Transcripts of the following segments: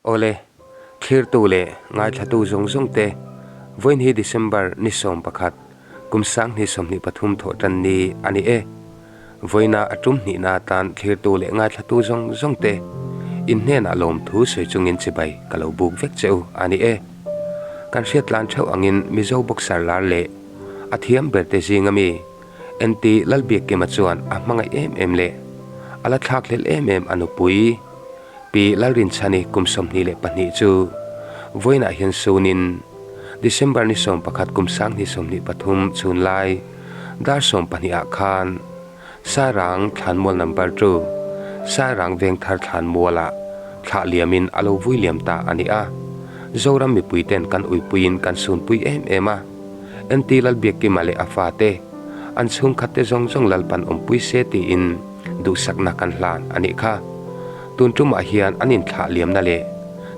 Awle, thlirtu leh ngaithlatu zawng zawng te, vawiin hi December ni 11, kum 2023 thawh tan ni a ni e. Vawiina a tum hnihna atan thlirtu leh ngaithlatu zawng zawng te in hnenah lawmthu sawi chungin chibai ka lo buk vek che u a ni e. Kan hriat tlan theuh angin Mizo boxer lar leh a thiam ber te zinga mi NT Lalbiakkima chuan a hmangaih em em leh a la thlak hlel em em a nupui Pi Lalrinchhani kum 22 chu vawiinah hian sunin December ni 11 kum 2023 chhun lai dar 12 ah khan Sairang Thlanmual Number 2 Sairang Vengthar Thlanmualah thlah liamin a lo vui liam ta a ni a. Zoram mipuiten kan uipuiin kan sunpui em em a. NT Lalbiakkima leh a fate, an chhungkhatte zawng zawng Lalpan awmpui se tiin duhsakna kan hlan a nih kha. Tun tumah hian an inthlah liamna leh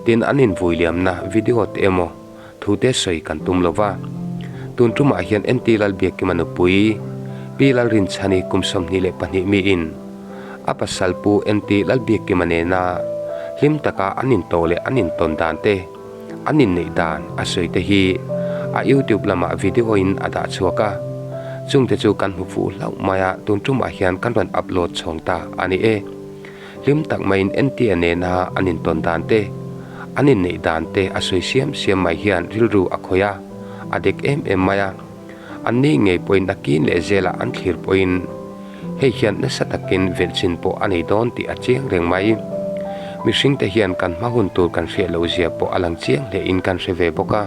tin an invui liamna video te emaw thu te sawi kan tum lo va. Tun tumah hian NT Lalbiakkima nupui Pi Lalrinchhani kum 22 miin a pasal Pu NT Lalbiakkima nena hlim taka an intawh leh an intawn dan te an inneih dan a sawi te hi a YouTube lamah video in a dah chhuak a, chungte chu kan hmu fuh hlauh mai a, tun tumah hian kan rawn upload chhawng ta a ni e. Hlim tak maiin NT-a nena an intawn dan te, an inneih dan te a sawi siam siam mai hian rilru a khawih a, a dek em em mai a. Anni ngei pawhin a kin leh zelah an thlir pawhin hei hian nasa takin velhchin pawh a nei dawn tih a chiang reng mai. Mihringte hian kan hma hun tur kan hriat loh zia pawh a lang chiang hlein kan hre ve bawk a.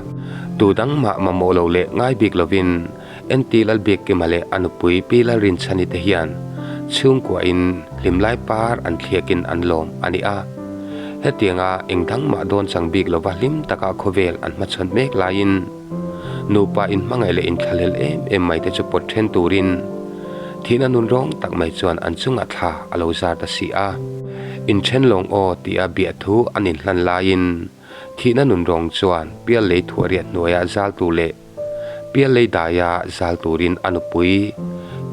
Tu dang mah mamawh lo leh ngai bik lovin NT Lalbiakkima leh a nupui Pi Lalrinchhani te hian chhungkuahin hlimlai par an thliakin an lawm a ni a. Hetianga eng dang mah dawn chang bik lova hlim taka khawvel an hmachhawn mek laiin, Nupa inhmangaih leh inthlahlel em em mai te chu pawt then turin thihna nun rawng tak mai chuan an chungah thla a lo zar ta si a. Inthen lawng aw tia biahthu an inhlan laiin thihna nun rawng chuan pial lei thuah riat hnuaia zal tur leh pial lei daia zal turin a nupui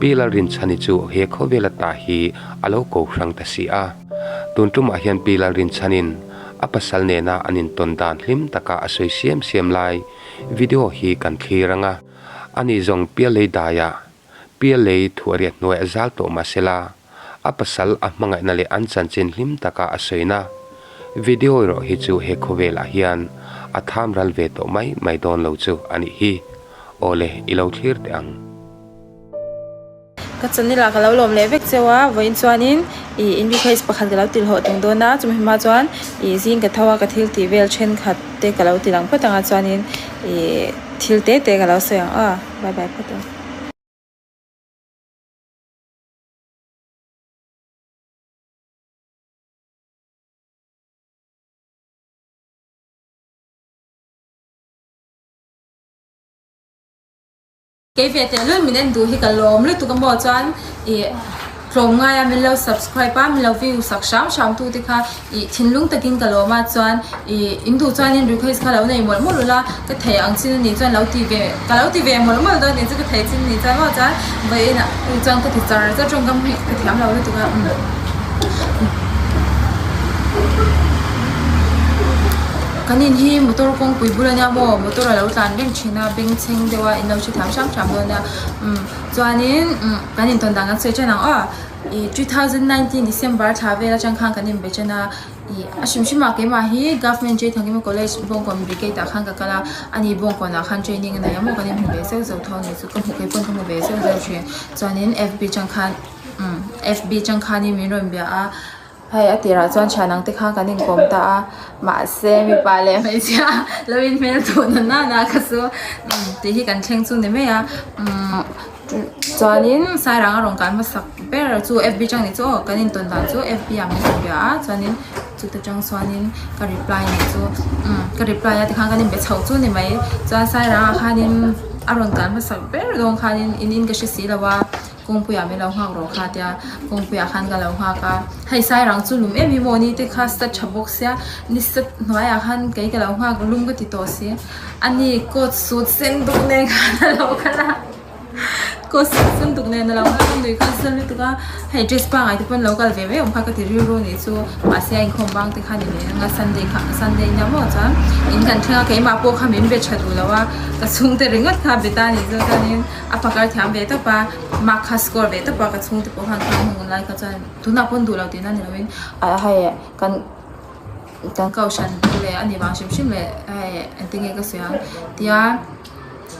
Pi Lalrinchhani chu he khawvela ta hi a lo ko hrang ta si a. Tun tumah hian Pi Lalrinchhanin a pasal nena an intawn dan hlim taka a sawi siam siam lai video hi kan thlir ang a. Ani zawng Pialei daiah Pialei thuahriat hnuai a zal tawh mah sela, a pasal a hmangaihna leh an chanchin hlim taka a sawina video erawh hi chu he khawvelah hian a tham ral ve tawh mai mai dawn lo chu a nih hi. Awle, i lo thlir teh ang. Ka channel ah ka lo lawm leh vek cheu a, vawiin chuanin ih in request pakhat ka lo ti hlawh tung dawn a, chumi hma chuan ih zing ka tho a ka thil tih vel thenkhat te ka lo ti lang phawt ang a chuanin ih thil te te ka lo sawi ang aw bye bye phawt ang. Kei ve teh lul min en duh hi ka lawm lutuk a maw chuan ih tlawm ngai a min lo subscribe a min lo view sak hram hram tu te kha ih thinlung takin ka lawm a chuan ih in duh chuanin request kha lo nei mawlh mawlh ula ka thei ang chin anih chuan lo ti ve ka lo ti ve mawlh mawlh dawn anih chu ka thei chin anih chuan maw chuan vawiin ah chuan ka ti char char tawngkam hi ka thiam lo lutuk a umm. Kan in hi motor kawngpui bul ania maw motor a lo tlan reng thin a bengchheng deuh a in lo hre thiam hram hram dawn nia umm chuanin umm kan intawn dan kan sawi ṭan ang aw ih 2019 December thla vel atang khan kan inbe ṭan a ih a hrim hrim ah keimah hi Government J Thangkima College Bawngkawn Brigade ah khan ka kal a ani Bawngkawn ah khan training a nei a maw kan inhmu ve zeuh zeuh tho a ni chu ka hmu keipawhin ka hmu ve zeuh zeuh thin chuanin F B atang khan umm F B atang khanin min rawn bia a. Hei a tirah chuan thian ang te khan kan inkawm ta a mahse mipa leh hmeichhia lo inhmel duh na nana kha chu tih hi kan thleng chu ni mai a umm chuanin sairang a rawn kan hmasak ber chu F B chang ni chu aw kan intawn dan chu F B ah min rawn bia a chuanin chuta tang chuanin ka reply nih chu umm ka reply a tikhan kan inbe chho chu ni mai chuan sairang ah khanin a rawn kan hmasak ber dawn khanin in in ka hre si lo a. Kawngpuiah min lo nghak rawh kha tia kawngpuiah khan ka lo nghak a hei sairang chu lum em hi maw ni te kha sat tha bawk sia ni sat hnuaiah khan kei ka lo nghak lum ka ti tawh si ani coat suit sen duk nen khan a lo kal a. Costume sen duk nen a lo kal a nui kha nasa lutuk a hei dress pangai te pawn lo kal ve mai awm kha ka ti rilru anih chu mahse a inkhawm bang te kha ni mai ang a sunday kha sunday nia maw chuan in kan thleng a keimah pawh kha min be tha duh lo a ka chhungte ringawt kha be ta anih chu chuanin a phakar thiam ve tawp a mark kha score ve tawp a ka chhungte pawh khan kha hmun lai kha chuan tunah pawn duh lo tihna ni lovin ah hei kan kan kohhran te leh a ni vang hrim hrim leh hei engtin nge ka sawi ang tia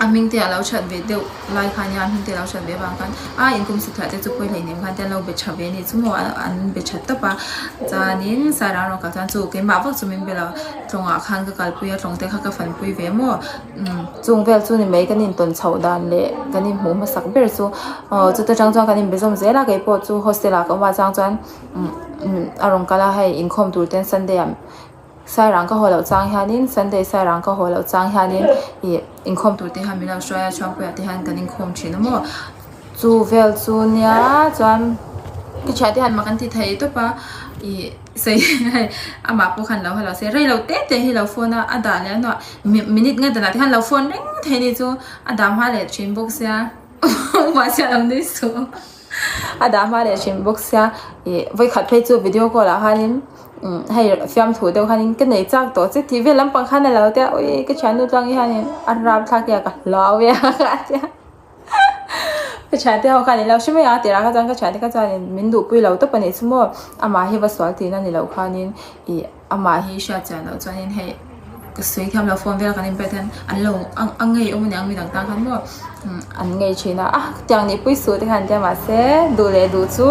a hming te a lo that ve deuh lai khan nia a hming te a lo that ve avang khan a inkum satliah te chu pawi hlei nem khan te an lo be tha ve a ni chu maw an be tha tawp a chuanin sairang rawng kal chuan chu keimah vak chu min be lo tlawngah khan ka kalpui a tlawng te kha ka fanpui ve maw umm chung vel chu ni mai kan intawn chhoh dan leh kan inhmuh hmasak ber chu aw chuta tang chuan kan inbe zawm zel a keipawh chu hostel ah ka awm a chang chuan umm a rawn kal a hei inkhawm tur ten sunday ah Sairang ka haw loh chang hianin Sunday sairang ka haw loh chang hianin ih inkhawm tur te hian min lo hruai a chhuangpuiah te hian kan inkhawm thin a maw chu vel chu nia chuan ka thiante hian mak an ti thei tawp a ih sawi hei amah pawh khan lo haw lo se rei lo te te hi lo phone a a dah leh a hnuah minute nga danah te khan lo phone reng thei a ni chu a dah hma leh thin bawk sia mahse a lo nui suh a dah hma leh thin bawk sia ih vawikhat phei chu video call ah khanin. Umm hei fiamthu deuh khanin ka nei chak tawh che tih vel lampang khan a lo tia ui ka thiannu chuang hi hianin a rapthlak hi a ka hlau ve a ka tia ka thiante ho khan in lo hre mai ang a tirah kha chuan ka thiante kha chuanin min duhpui lo tawp a nih chu maw amah hi va sual tihna ni loh khanin ih amah hi hriat chian loh chuanin hei ka sawi thiam lo phone vel kan inpek hian an lo a ngei awm a niang midang tan khan maw an ngei thin a ah tiang nih pui suh te khan an tia mahse duh leh duh chu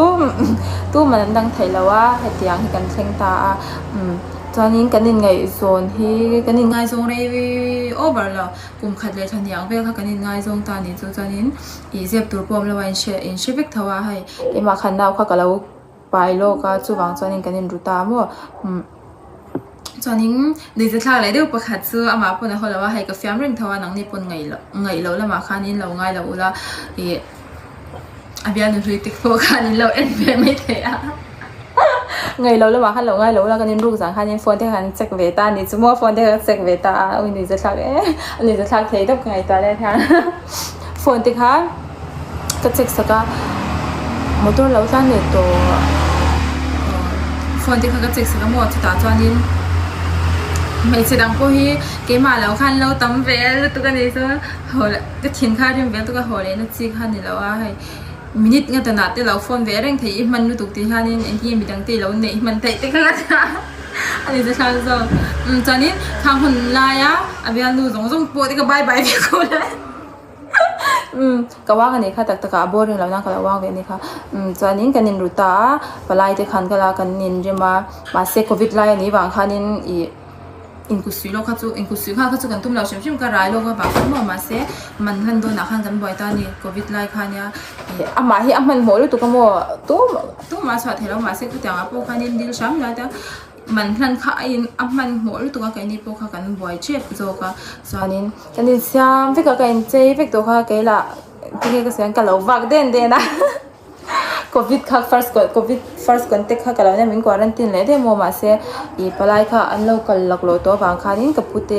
tuman an dang theih lo a hetiang hi kan thleng ta a umm chuanin kan inngaihzawn hi kan inngaizawng rei over lo kum khat leh thla hniang vel kha kan inngaizawng ta a nih chu chuanin ih zep tur pawh awm lo a inhre inhre vek tho a hei keimah khan nau kha ka lo pai lawk a chuvang chuanin kan inru ta maw umm chuanin nuihza thlak leh deuh pakhat chu amah pawn a haw lo a hei ka fiam reng tho a nangni pawn ngaih loh ngaih loh lamah khanin lo ngai lo ula ih a bialnu hlui te pawh khan in lo en ve mai thei a ngaih loh lamah khan lo ngai lo ula kan inruk zan khanin phone te khan check ve ta a ni chu maw phone te kha check ve ta a ui nuihza thlak em a nuihza thlak thei deuh ka ngaihtuah leh hian phone te kha. Ka check sak a motor lo tlan leh tawh phone te kha ka check sak a maw chutah chuanin hmeichhe dang pawh hi keimah lo khan lo tam ve lutuk a ni chuan haw leh ka thin kha a rim ve lutuk a haw leh na chi kha a ni lo a hei minute nga danah te lo phone ve reng thei i hman lutuk tih hianin engtin nge midang te i lo neih hman theih te kha a ni chu thlang zawk chuanin khang hun laia a bialnu zawng zawng pawh te kha bye bye vek ho lai. Umm ka uang a nih kha tak tak ah a boring lo nan ka lo uang ve a nih kha umm chuanin kan inru ta a palai te khan ka la kan inrem a mahse covid lai a nih vang khanin ih inkutsuih lawk kha chu inkutsuih nghal kha chu kan tum lo hrim hrim ka rai lawk avang khan maw mahse man hlan dawnah khan kan buai ta a ni covid lai kha nia ih amah hi a hmanhmawh lutuk a maw tumah tumah a chhuah theih lo mahse khatiang ah pawh khanin dil hram lai te Man hlan kha a in a hmanhmawh lutuk a keini pawh kha kan buai tep zawk a chuanin kan insiam vek a ka inchei vek tawh kha keilah tinge ka sawi ang ka lo vak den den a covid kha first covid first contact kha ka lo nia min quarantine leh daih maw mahse ih palai kha an lo kal laklawh tawh avang khanin ka pute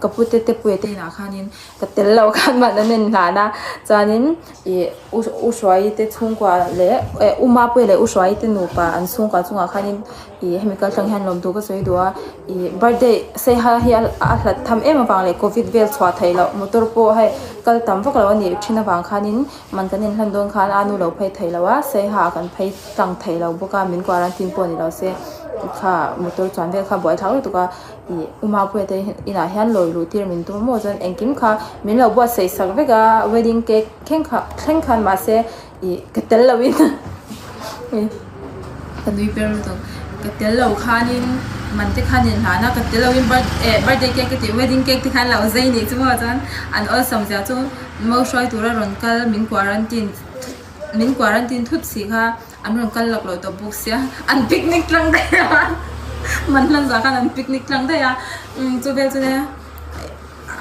ka pute te puia te inah khanin ka tel lo khan man an en hlan a chuanin ih u u hruai te chhungkua leh eh u mapuia leh u hruai te nupa an chhungkua chungah khanin ih hemi kal tlang hian lawmtu ka sawi duh a ih birthday saiha hi a hlat tham em avang leh covid vel chhuah theih loh motor pawh hei kal tam vak lo a nih thin avang khanin man kan inhlan dawn khan a nu lo phei theih loh a saiha kan phei tlang theih lo bawk a min quarantine pawh ni lo se kha motor chuan vel kha buai thlak lutuk a ih u mapuia te inah hian lawi luh tir min tum a maw chuan engkim kha min lo buatsaih sak vek a wedding cake thleng kha thleng khan mahse ih ka tel lo in ka nui ber lutuk ka tel lo khanin man te khan in hlan a ka tel lo in birth eh birthday cake ka tih wedding cake te khan lo zai nih chu maw chuan an awlsam zia chu mo hruai tura rawn kal min quarantine min quarantine thut si kha an rawn kal lak loh tawh bawk sia an picnic tlang daih a man hlan zah khan an picnic tlang daih a umm chu vel chu nia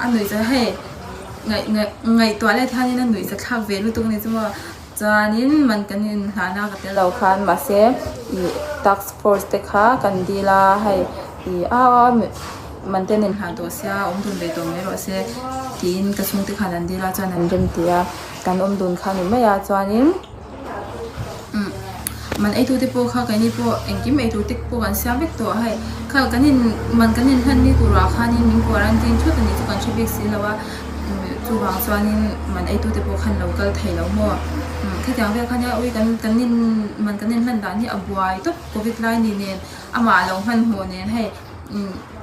a nuih chu hei ngaih ngaih ngaihtuah let hianin a nuih za thlak ve lutuk a ni chu maw chuanin man kan inhlahna ka tel lo khan mahse ih task force te kha kan dil a hei ih a. man te an inhlan tawh sia awm dun ve tawh mai rawh se tiin ka chhungte khan an dil a chuan an rem ti a kan awm dun kha a ni mai a chuanin umm man ei tute pawh kha keini pawh engkim ei tur te pawh kan siam vek tawh a hei kha kan in man kan inhlan ni turah khanin min quarantine thut a nih chu kan hre bik si lo a chuvang chuanin man ei tute pawh khan lo kal thei lo maw khatiang vel kha nia ui kan kan in man kan inhlan dan hi a buai tawp covid lai ni nen amah lo hmanhmawh nen hei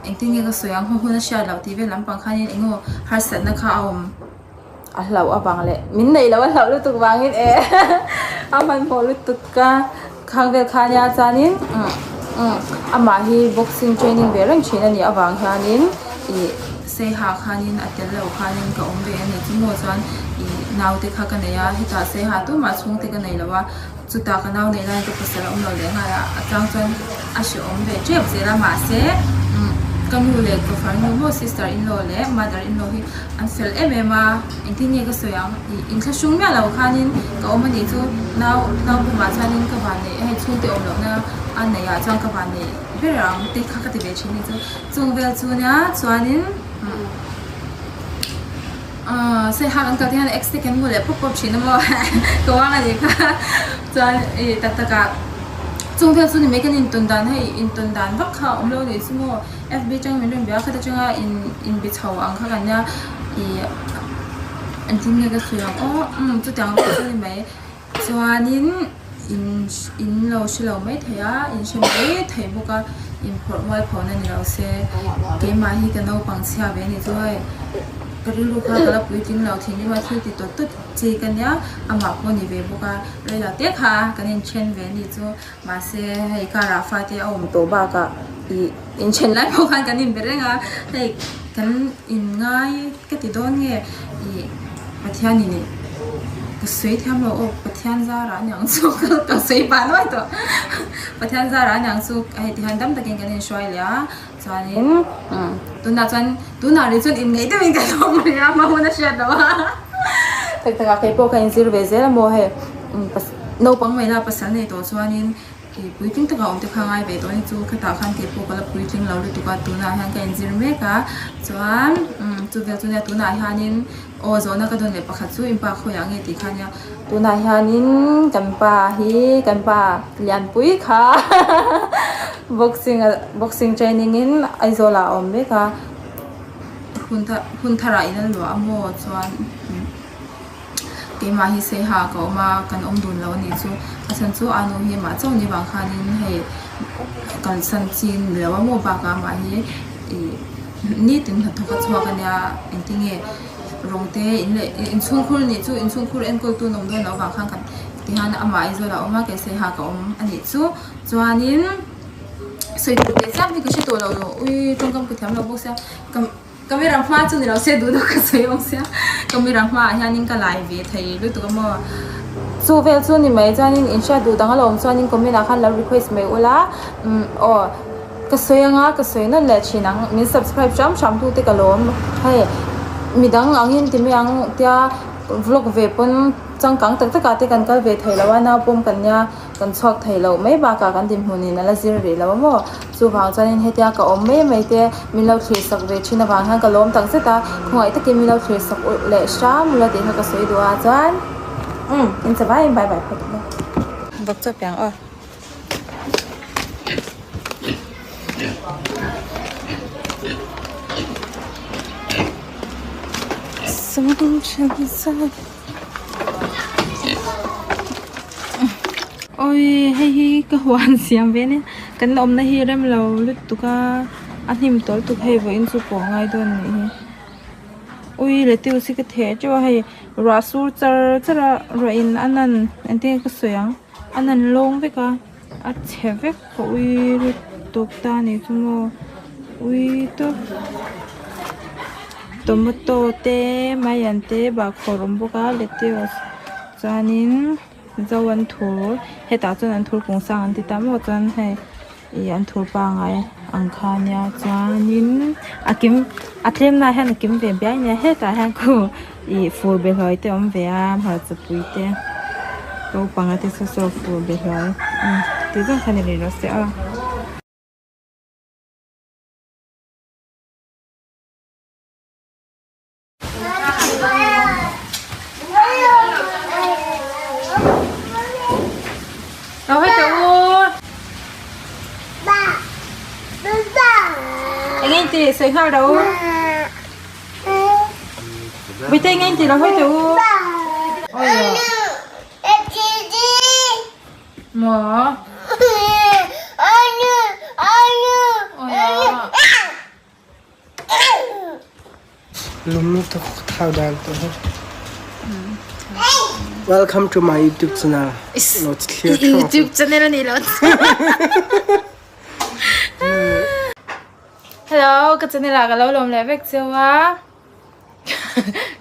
engtin nge ka sawi ang hma hun a hriat loh tih vel lampang khanin eng emaw harsatna kha a awm a hlauh avang leh min neih loh a hlauh lutuk vangin eh a hmanhmawh lutuk a khang vel kha ania chuanin amah hi boxing training ve reng thin a nih avang hianin ih seiha khanin a tel loh khanin ka awm ve a nih chu maw chuan ih naute kha ka nei a hetah seiha tumah chhungte ka nei lo a chutah ka nau neih laiin ka pasal a awm lo leh nghal a a chang chuan a hrehawm ve tep zel a mahse ka nu leh ka farnu maw sister in law leh mother in law hi an fel em em a engtin nge ka sawi ang ih inthlahrung miah lo khanin ka awm a nih chu nau nau pumah chuanin ka van neih hei chhungte awm lohna a neih ah chuan ka van neih ber ang te kha ka ti ve thin a ni chu chung vel chu nia chuanin. Aaa Saiha kan kal te hian ex te kan hmu leh pawp pawp thin a maw ka uang a nih kha chuan ih tak tak ah chung vel chu ni mai kan intawn dan hei intawn dan vak kha a awm lo nih chu maw F_B atang min rawn bia a khata atanga in inbe chho ang kha kan nia ih engtin nge ka sawi ang aw umm chutiang vel chu ni mai. Chuanin in in lo hre lo mai thei a, in hre mai thei bawk a, inphawrh mual phawhna ni lo se keimah hi ka naupang chhia ve a ni chu hei ka rilru kha ka la puitling lo thinrim a thil ti tawt tawt chi ka nia amah pawh ni ve bawk a reilo te kha kan inthen ve a ni chu mahse hei karah fate a awm tawh bakah ih inthen lai pawh khan kan inbe reng a hei kan inngai ka ti dawn nge ih Pathianin ih ka sawi thiam lo aw Pathian zarah aniang chu ka sawi pah nuai tawh Pathian zarah aniang chu hei tihian dam takin kan inhruai leh a chuanin tunah chuan tunah rih chuan inngeih deuhin kan awm rih a hma hun a hriat loh a tak takah keipawh ka inzir ve zel a maw hei naupang mai la pasal nei tawh chuanin Ih puitling taka awm te kha ngai ve tawh a ni chu khatah khan kei pawh ka la puitling lo lutuk a tunah hian ka inzir mek a chuan umm chuvel chu nia tunah hianin aw zawhna ka dawn leh pakhat chu in pa khawiah nge tih kha nia tunah hianin kan pa hi kan pa lianpui kha boxing boxing training in Aizawl ah a awm mek a hun thar hun tharah in a luah a maw chuan. Keimah hi Seiha ka awm a, kan awm dun lo a nih chu. A chhan chu Anu hi amah chauh ni vang khanin hei kalsan chi ni lo a maw bakah amah hi ih nitin hnathawk a chhuak a nia engtinge rawng te in leh inchhungkhur nih chu inchhungkhur enkawltu an awm dawn loh vang khan kan tihian amah Aizawl ah a awm a kei Seiha ka awm a nih chu. Chuanin sawi tur teh chiam hi ka hre tawh lo ui tawngkam ka thiam lo bawk sia ka. Camera hma chu ni lo se duh deuh ka sawi awm sia camera hmaah hianin ka lai ve thei lutuk a maw chu vel chu ni mai chuanin in hriat duh dang a lo awm chuanin comment ah khan lo request mai ula umm aw ka sawi anga ka sawi nawn leh thin ang min subscribe hram hram tu te ka lawm hei midang angin ti mai ang tia vlog ve pawn changkang tak tak ah te kan kal ve thei lo a naupawm kan nia. Kan chhuak thei loh mai bakah kan dinhmunin a la zir rih lo a maw? Chuvang chuanin hetia ka awm mai mai te min lo thlir sak ve thin avang hian ka lawm tak zet a, khawngaih takin min lo thlir sak ulh leh hram ula tih kha ka sawi duh a chuan umm in che vaiin bye bye phawt ula. Vawk chaw piang aw. Awi hei hi ka huan siam ve ania kan awmna hi rem lo lutuk a a hnim tawlh lutuk hei vawiin chu pawh a ngai dawn a nih hi ui lettuce hi ka theh teuh a hei ruah sur char char a ruah in a nan engtin nge ka sawi ang a nan lawng vek a a chhe vek ka ui lutuk ta a nih chu maw ui tawp tomato te maian te bahkhawr a awm bawk a lettuce chuanin zo an thur hetah chuan an thur kung sang an ti ta maw chuan hei ih an thur pangai ang kha ania chuanin a kim a tlem lai hian a kim ve biai ania hetah hian khu ih fur be hluai te a awm ve a hmarcha pui te naupang te saw saw fur be hluai tih zawng kha ni rih rawh se aw. ti sawi nghal ro u. Bawihte enge in tih lo hawi teh u. Maw? Lum lutuk thau dan te hi. Welcome to my YouTube channel. Lo thlir theuh. YouTube channel ani lo. Hello, ka channel ah ka lo lawm leh vek cheu a.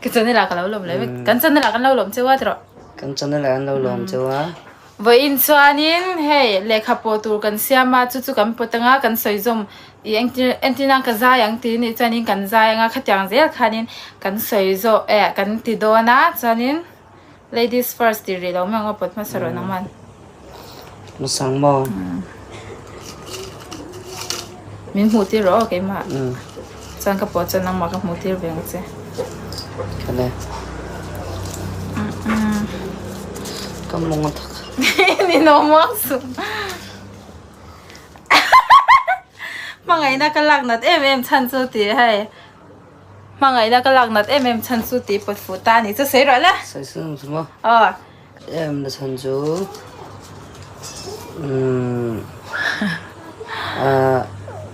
Ka channel ah ka lo lawm leh vek. Kan channel ah kan lo lawm cheu a tiraw. Kan channel ah kan lo lawm cheu a. Vawiin chuanin hei lehkha pawh tur kan siam a, chu chu kan pawt anga kan sawi zawm i engtir entir nan ka zai ang tih nih chuanin kan zai anga khatiang zel khanin kan sawi zawh eh kan ti dawn a chuanin ladies first tih rih lo mai ang aw pawt hmasa rawh nangman. Hmasang maw? Min hmuh tir rawh aw keimah. Chuan ka pawh chuan nangmah ka hmuh tir ve ang che. Khale. Ka mawng a thak. Ni no muang suh. Hmangaihna ka lak nat em em chhan chu tih hei. Hmangaihna ka lak nat em em chhan chu tih pawt fuh ta a ni chu sawi rawh le. Sawi sawi ang chu maw? Aw. Em na chhan chu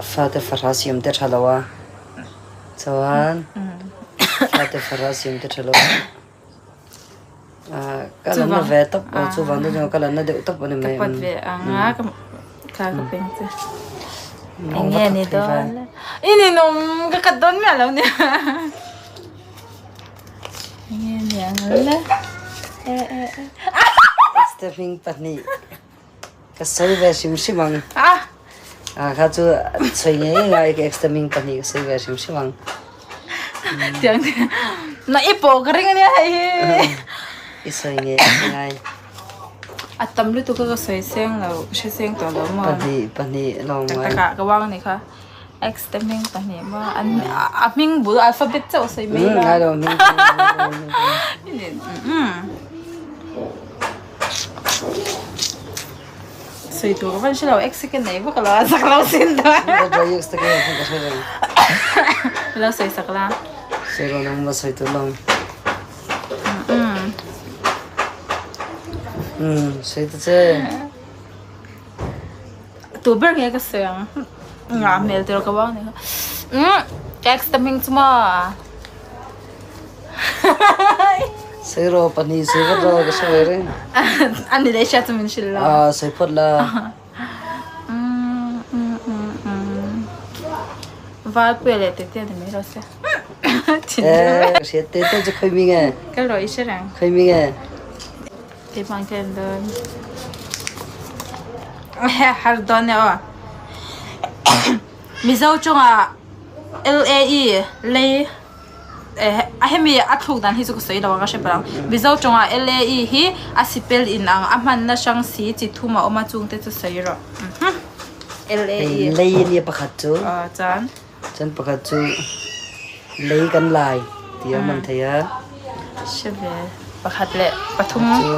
fate fahra siam te tha lo a, chuan fate fahra siam te tha lo a, ka la na ve tawp aw chuvang te chuan ka la na deuh tawp a ni mai. Ka pawt ve ang a ka ka peng che. Enge ni dawn le. I ninawm ka kat dawn miah lo nia. Enge ni ang le. Stephing pahnih ka sawi ve hrim hrim ang. Ah kha chu sawi ngei ngei ngai ka extraming pahnih ka sawi ve hrim hrim ang. Tiang na i pawh ka ring ania hei hi. I sawi ngei ngei ngai. A tam lutuk ka sawi seng lo hre seng tawh lo maw. Pahnih pahnih lawng ngai. Tak takah ka wang ni kha. X te hming pahnih maw an a hming bul alphabet chauh sawi mai la. Ngai lo hming Sawi tur ka van hre lo X hi ka nei vak lo a zak lo sin dawn. X te ka hre reng. Lo sawi sak la. Sawi lo nang ma sawi tur lo. Sawi ta che. Tu ber nge ka sawi ang ngah hmel tir ka vang ni kha umm ex te hming chu maw Sawi rawh pahnih sawi vat rawh ka hre ve reng a ni leh hriat chu min hrilh lo ah sawi phawt la Valpuia leh Tetea ni mai rawh se eh ka hriat Tetea chu khawi mi nge ka rawh i hre reng khawi mi nge Keimah ka en dawn. Har dawn e aw. Mizo chungah LAE lei a hemi a thluk dan hi chu ka sawi lo ang ka hre palh ang. Mizo chungah LAE hi a sipel in ang a hmanna hrang si chi thum a awm a chungte chu sawi rawh. LAE. Lei ania pakhat chu. Aw chuan. Chuan pakhat chu lei kan lai tih a hman thei a. Hre ve. Pakhat leh pathum. Chu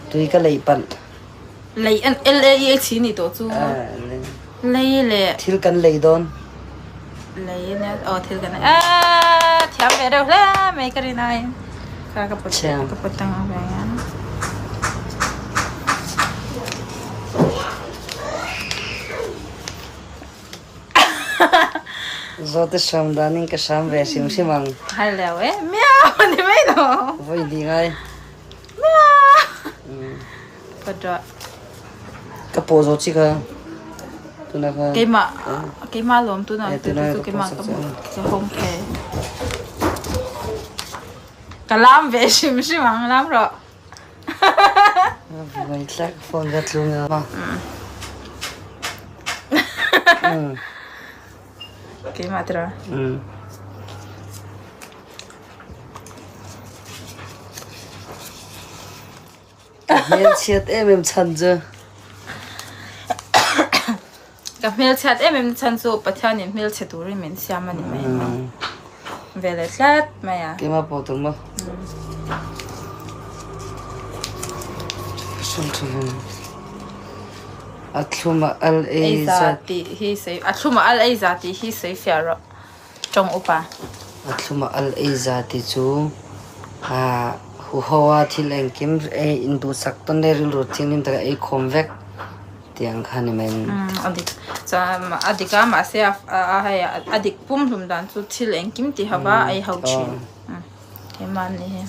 tui ka leih palh. Lei an L A E H ni tawh chu. Lei leh. Thil kan lei dawn. Lei ania aw thil kan aaa thiam ve reuh hle mai ka rin aiin. Kha ka pawt ka pawt tang ang ve ang. Zawte hram danin ka hram ve hrim hrim ang. Hai leo e, miau ni mai lo. Voi ni ngai. Miau. Pawt Ka pawh zawh chi kha. Tuna kha. Keimah keimah lawm tuna tu chu keimah ka ka hawng thei. Ka lam ve hrim hrim ang lam rawh. Vai tlak phone ka tlung a. Keimah tira. Ka hmelchhiat em em chhan chu. Ka hmelchhiat em em chhan chu Pathianin hmelchhe turin min siam a ni mai maw. Ve leh tlat mai a. Keimah pawh tur maw. A thlum a al ei za tih hi sawi a thlum a al ei za tih hi sawi fiah rawh tawng upa. A thlum a al ei za tih chu aa huho a thil engkim ei induhsak tawn leh rilru thianghlim taka ei khawm vek tih ang kha a ni mai. A dik chuan a dik a mahse a hei a dik pumhlum dan chu thil engkim ti hova ei ho thin keimah ni hi.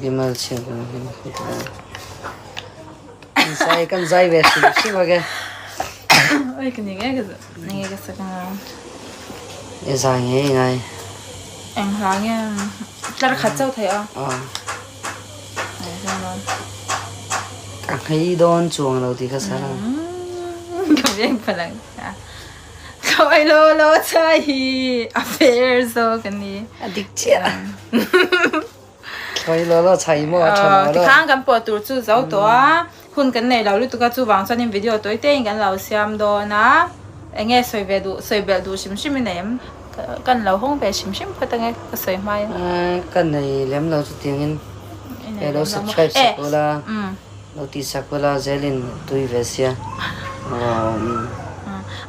Gimal chhiat Kan zai kan zai ve hrim hrim age. Oi ka ning e ka ning e ka sak anga. E zai nge ngai. Eng hla nge tlar khat chauh thei a. Ka nghei dawn chuang lo tih kha sa lang. Ka veng phalang. Khawi law law chai hi a fair zawk a ni. A dik chiah. Khawi law law chai maw a tha lo lo. Tikhan kan pawh tur chu zo tawh a, hun kan nei lo lutuk a, chuvang chuanin video tawi te in kan lo siam dawn a, eng nge sawi ve duh, sawi belh duh hrim hrim i nei em? Kan lo hawng ve hrim hrim phawt ange ka sawi hma in. Ka nei lem lo chutiangin e lo subscribe sak ula. Lo ti sak ula zelin tui ve sia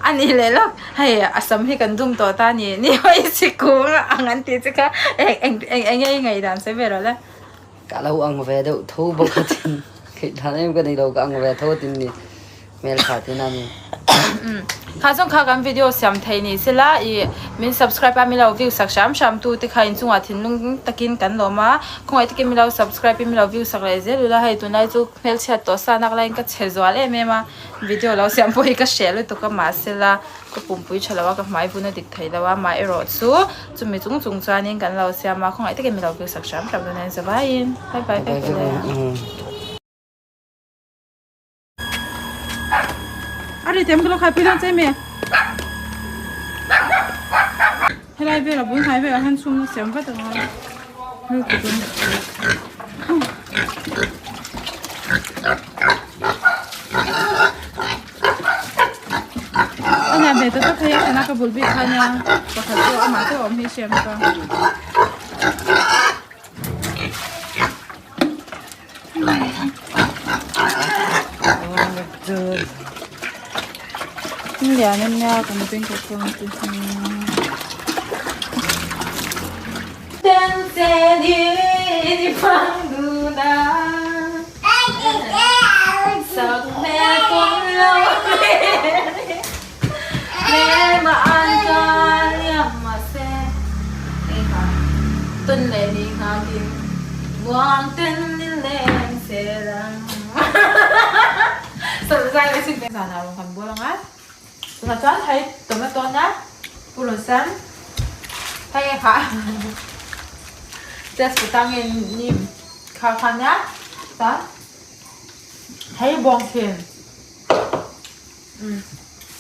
A ni leh lawk, hei a sam hi kan dum tawh ta ni, ni hawi si kung ang an tih chu kha eng eng eng nge i ngaihdan sawi ve rawh le. Ka lo ang ve deuh tho bawk a tin, ngaihdan em ka nei lo ka ang ve tho a tin ni, hmeltha tin a ni. Kha zawng kha kan video siam thei ni sela i min subscribe a milo view sak hram hram tu te kha inchungah thinlung takin kan lawm a khawngaih takin milo subscribe in milo view sak leh zel ula hei tunlai chu hmelchhiat tawh sa nak laiin ka chhe zual em em a video lo siam pawh hi ka hreh lutuk a mahsela ka pumpui tha lo a ka hmai vun a dik thei lo a amaherawh chu chumi chung chung chuanin kan lo siam a khawngaih takin milo view sak hram hram dawn a ni zavaiin bye bye vek ule. A ri tem ka lo khai pui dawn che mi. Helai vel a bul hnai velah hian chhung a siam vat ang a. A nia ve ta tak hei a thana ka bul bik kha nia pakhat chu amah te awm hi siam ka. Lian a nia kan bank account te hi.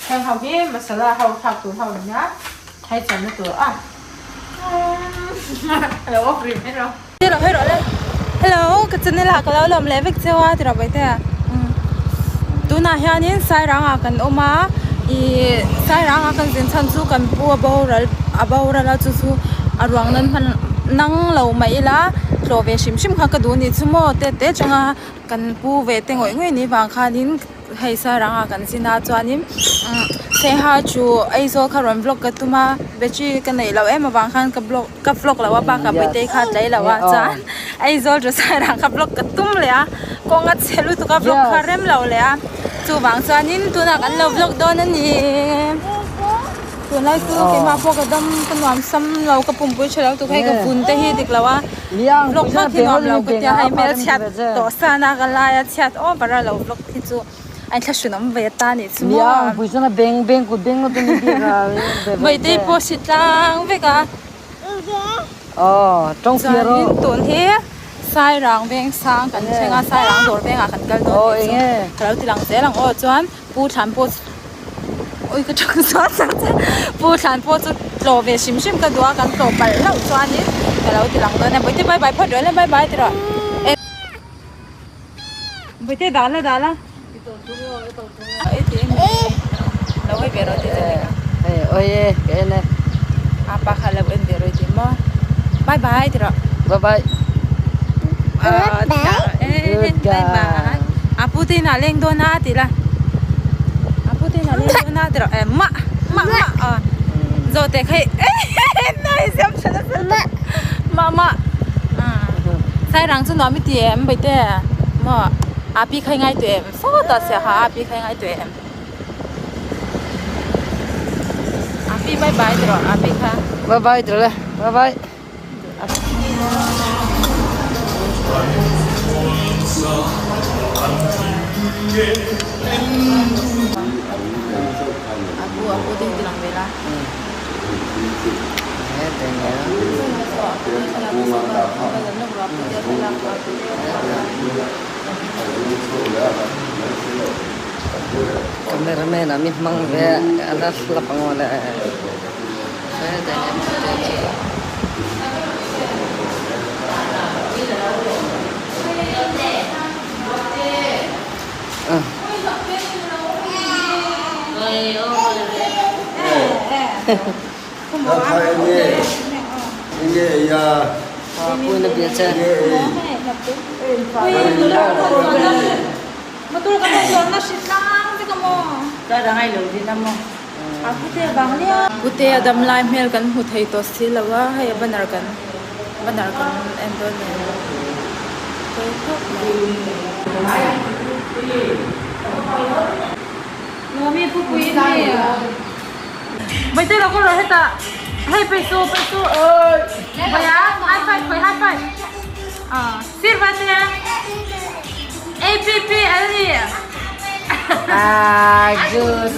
Heng ho hi masala ho thlak tur ho ania hei channa tur a alo off rih mai rawh. Hello hello le hello ka channel ah ka lo lawm leh vek cheu a ti rawh bawitea tunah hianin sairang ah kan awm a ih sairang ah kan zin chhan chu kan pu a boral a boral a chu chu a ruang nan hman nang lo mah ila tlawh ve hrim hrim kha ka duh a nih chu maw te te changa kan pu ve te ngawih ngawih ni vang khanin. Hei Sairanga kan zin a chuanin Saiha chu Aizawl kha rawn vlog ka tum a battery ka neih loh em avang khan ka blog ka vlog loh a bakah Bawihtei kha a tlai loh a chuan Aizawl chu Sairang kha vlog ka tum leh a kawng a chhe lutuk a vlog kha rem lo leh a chuvang chuanin tunah kan lo vlog dawn a ni. Tunlai chu keimah pawh ka dam ka nuam sam lo ka pumpui tha lo tuk hei ka vun te hi dik lo a vlog vak hi nuam lo ka tia hei hmel chhiat tawh san a ka lai a chhiat over a lo vlog hi chu a inthlahrun awm ve ta nih chu maw Bawihtei pawh hri tlang vek a chuanin tun hi Sairang veng sang kan thleng a Sairang dawr vengah kan kal dawn tih chu ka lo ti lang zel ang aw chuan. Pu Thlan pawh chu ui ka tang zual chak che Pu Thlan pawh chu tlawh ve hrim hrim ka duh a kan tlawh palh hlauh chuanin ka lo ti lang dawn a Bawihte bye bye phawt rawh le bye bye ti rawh e Bawihte dah la dah la lo hawi ve rawh tih chu nia hei oi e ka en e a pa kha lo en ve rawh tih maw bye bye ti rawh bye bye bye bye. A pu te inah leng dawn a ti la a pu te inah leng dawn a ti rawh eh mah mah mah aw zawhte kha hi nai siam tha nasa mah mah sairang chu nuam i ti em baite maw a pi kha i ngai tawh em sawtah siaha a pi kha i ngai tawh em. A pi bye bye ti rawh a pi kha. Bye bye ti rawh le bye bye. A pu a pu te hi ti lang ve la. Cameraman ah mi hmang ve a la hlap ang aw le Motor kan hmu chuan na hri tlang vek a maw? Ka dang ai lo din a maw? A pute a bang liau. Pute a dam lai hmel kan hmu thei tawh si lo a, hei a banner kan banner kan en dawn nen pawi khawp mai. Mawmi pupui in mi Baite lo kawr rawh hetah hei peisu peisu Baya high five khawi high five ah sir Vate A P P L E Ah good.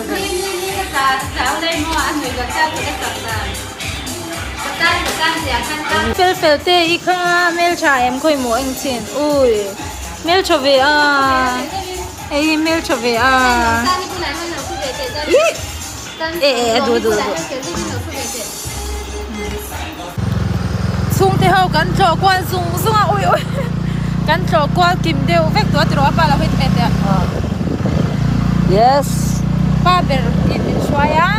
Fel fel te i kha hmeltha em khawi maw eng chin ui hmeltha ve a ei hmeltha ve a ih e e a duh a duh a duh chhungte ho kan tlawh kual zung zung a ui ui kan tlawh kual kim deuh vek tawh a ti rawh a pa lo hei teh teh Yes. Pa ber in min hruai a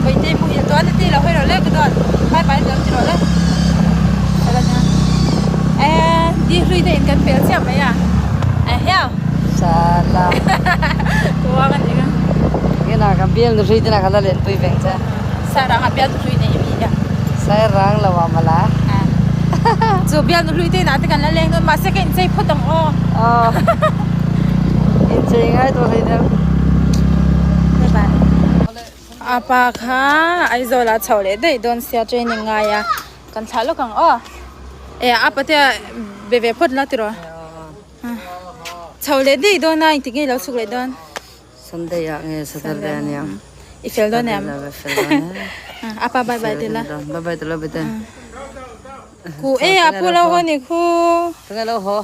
vawiin muhil tawh a ni tih lo hawi rawh le ka duat bye bye lam ti rawh le eh di hlui te in kan pel chiah mai a eh hiau Salam. Kuang a ni ka. Ina ka bial nu hlui te na ka la len pui veng che. Sairang ah bial nu hlui nei mi a. Sairang lo ah mala. Chu bial nu hlui te inah te kan la leng dawn mahse ka inchei phawt ang aw. Aw. Inchei ngai tawh hlei deuh. Bye bye. A pa kha Aizawl ah chhoh leh daih dawn sia training ngai a kan thlah lawk ang aw. E a patea be ve phawt la tiraw. Chho leh daih dawn a engtik nge i lo chhuk leh dawn? Sunday ah nge Saturday a nia. I fel dawn em? A pa bye bye tila. Bye bye tila bete. Ku e a pu lo haw ni khu. Tunge lo haw.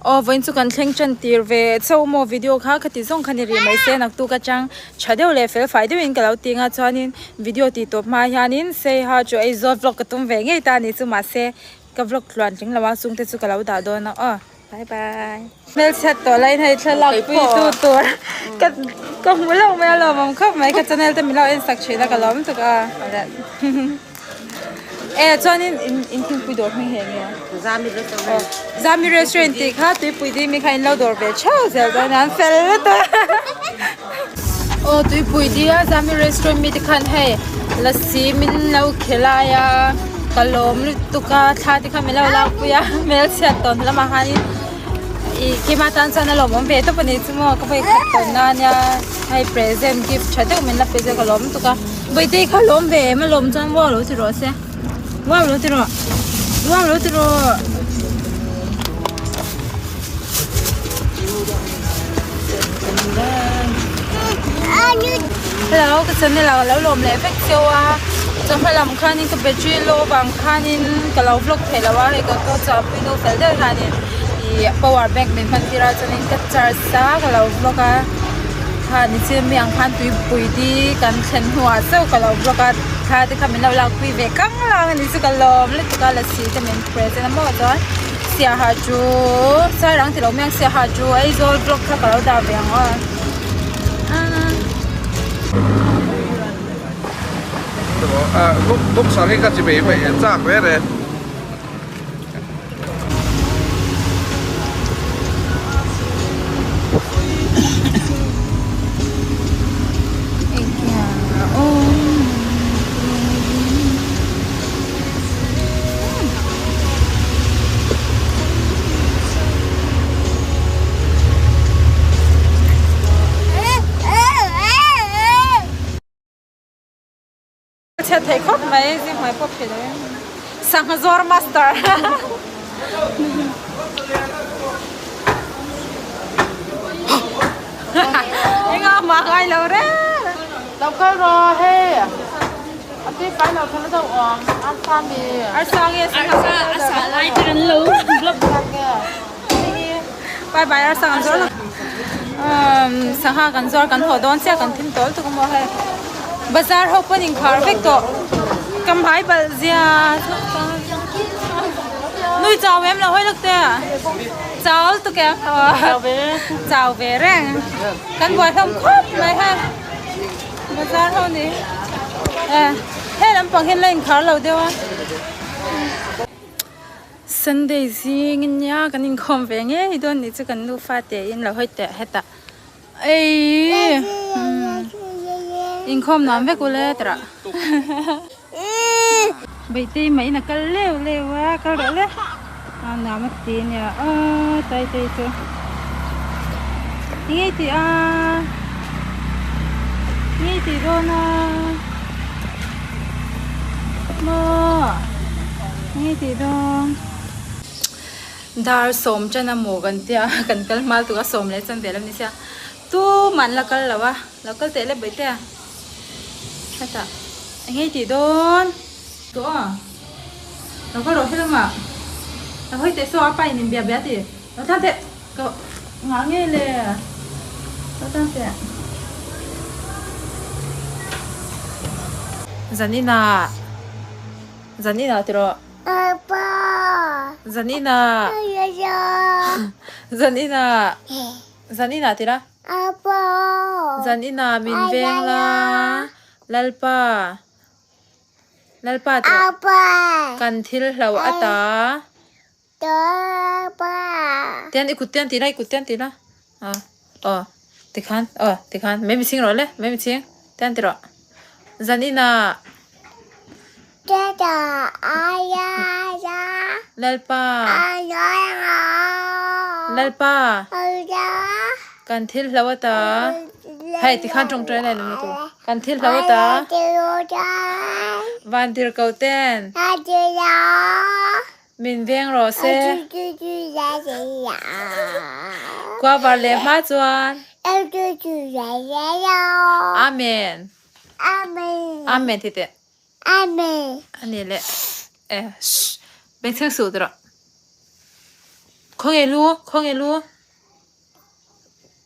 Aw vawiin chu kan thleng tan tir ve chauh maw video kha khati zawng kha ni rih mai se naktuk atang tha deuh leh fel fai deuhin ka lo ti anga chuanin video tih tawp hma hianin Seiha chu Aizawl vlog ka tum ve ngei ta a ni chu mahse Ka vlog tluan tling lo a chungte chu ka lo dah dawn a aw bye bye. Hmelchhiat tawh laiin hei thlalak pui tu tur ka ka hmu lo mai a lawm awm khawp mai ka channel te min lo en sak thin a ka lawm tuk a e chuanin in in thingpui dawr hming hi eng nge Zami restaurant Zami restaurant tih kha tuipui ding mi kha in lo dawr ve theuh zel dawn a an fel lutuk aw tuipui ding a Zami restaurant mi te khan hei lassi min lo khelai a. Ka lawm lutuk a thla te kha min lo lak pui a hmelchhiat tawn lamah khanin ih keimah tan chuan a lawmawm ve tawp a ni chu maw ka vawi khat tawn na ania hei present gift tha deuh min la pe zui ka lawm lutuk a bawihte kha lawm ve em a lawm chuan wow lo ti rawh se wow lo ti rawh wow lo ti rawh. Hello ka channel ah ka lo lawm leh vek cheu a chawhma lam khanin ka battery low vang khanin ka lo vlog thei lo a hei ka ka chahpui nu fel deuh hianin ih power bank min hman tir a chuanin ka charge a ka lo vlog a kha nichin mi ang khan tuipui di kan thlen hnuah chauh ka lo vlog a thla te kha min lo lakpui ve kang lang a ni chu ka lawm lutuk a lassi te min present a maw chuan. Siaha chu Sairang ti lo mai ang Siaha chu Aizawl vlog kha ka lo dah ve ang aw. mai zing hmai pawp thei lo in sangha zawr master enga mah ngai lo reng Lo kal rawh hei a ti pai lo kha la deuh awm arsa mi arsa nge sangha arsa lai te kan lo blog Bye bye arsa kan zawr sangha kan zawr kan haw dawn chiah kan thim tawl tuk maw hei bazar ho pawn inkhar vek tawh ka hmai balh zia nui chau em lo hawi lawk te chau tuk em chau ve reng kan buai hlawm khawp mai hei bazar ho ni hei lampang hian la inkhar lo deuh a. Sunday zing in nia kan inkhawm ve ngei dawn nih chu kan nufa te in lo hawi teh hetah eii inkhawm nuam vek ule tawrh Beihtei mah in a kal leu leu a kal rawh le a nuam a ti ania aw Taitei chu enge i tih a enge i tih dawn a maw. Nge tih dawn dar sawm tan a maw kan tia kan kal hma lutuk a sawm leh chuan vel a ni sia tumah an la kal lo a lo kal teh leh baih te a hetah eng nge tih dawn tawh a lo kal rawh helamah lo hawi teh saw a pa in inbia bia ti lo tlan teh ka ngah nge le lo tlan teh zaninah. Zan inah tiraw? Apa. Zan inah. Zan inah. Zan inah tira? Apa. Zan inah min veng la. Lalpa. Lalpa tiraw? Apa. Kan thil hlo ata. Apa. Tian i kut tian ti la, i kut tian ti la. Aw, aw, tikhan, aw, tikhan. Mai mi chhing rawh le, mai mi chhing. Tian ti rawh. Zan inah. Lalpa. Lalpa. Kan thil hlo ata. Hei, tikhan tawngtai lai lawm lutuk. Kan thil hlo ata. Van tir ko ten. Min veng rawh se. Kua var leh hma chuan. Amen. Amen ti teh. Ani leh e shh bengchheng suh ti rawh. Khawnge lu khawnge lu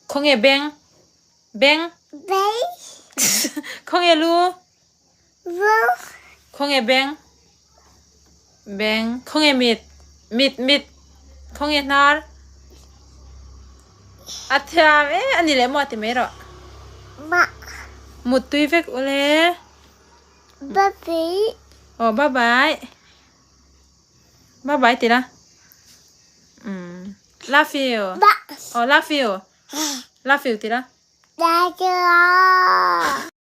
khawnge beng beng khawnge lu. Khawnge beng? Beng. Khawnge mit? Mit, mit. Khawnge hnar? A thiam e, a ni leh maw ti mai rawh. Ma. Mut tui vek ule. Bye bye. Oh, bye bye. Bye bye ti la. Um, love you. Ba. Oh, love you. Love you ti la. Love you.